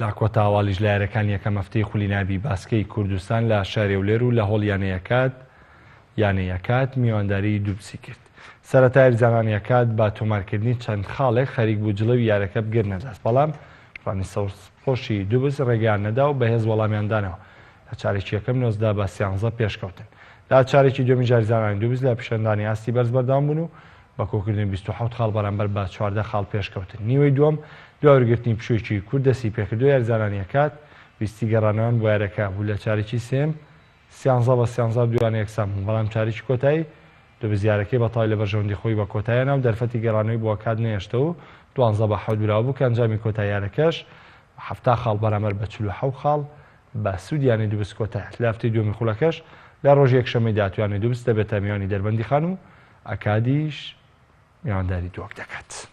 لە کۆتا هەواڵیش لە یاریەکانی یەکەم هەفتەی خولی نایابی باسکەی کوردستان لە شاری هەولێر و لە هۆڵی یانەی ئەکاد یانەی ئەکاد میوانداری دوبسی کرد. سەرەتا یاریزانانی ئەکاد بە تۆمارکردنی چەند خاڵێک خەریک بوو جڵەوی یارەکە بگرنە دەست بەڵام ڕانی سەوزپۆشی دوبس ڕێگەیان نەدا و بەهێز وەڵامیان دانەوە لە چارەکی یەکەم 19 بە سیانزە پێشکەوتن. لە چارەکی دووەمیش یاریزانانی دوبس لە پیشاندانی ئاستی بەرز بەردەوام بوون و بە کۆکردنی 27 خاڵ بەرامبەر بە 14 خاڵ پێشکەوتن. نیوەی دووەم دوای وەرگرتنی پشوویەکی کورت دەستی پێکردو یاریزانانی ئەکاد ویستی گەڕانەوەیان بۆ یاریەکە بوو لە چارەکی سێیەم سیانزە بە سیانزە دوویانە یەکسان بوون بەڵام چارەکی کۆتایی دوبس یاریەکەی بە تەواوی لە بەرژەوەندی خۆی بە کۆتایی هێنا و دەرفەتی گەڕانەوەی بۆ ئەکاد نەهێشتەوە و دوانزە بە حەوت براوە بوو کە ئەنجامی کۆتایی یاریەکەش 70 خاڵ بەرامبەر بە 47 خاڵ بە سوودی یانەی دوبس کۆتایی هات. لە هەفتەی دووەمی خولەکەش لە ڕۆژی یەکشەممەی داهاتوو یانەی دوبس دەبێتە میوانی دەربەندیخان و ئەکادیش میوانداری دهۆک دەکات.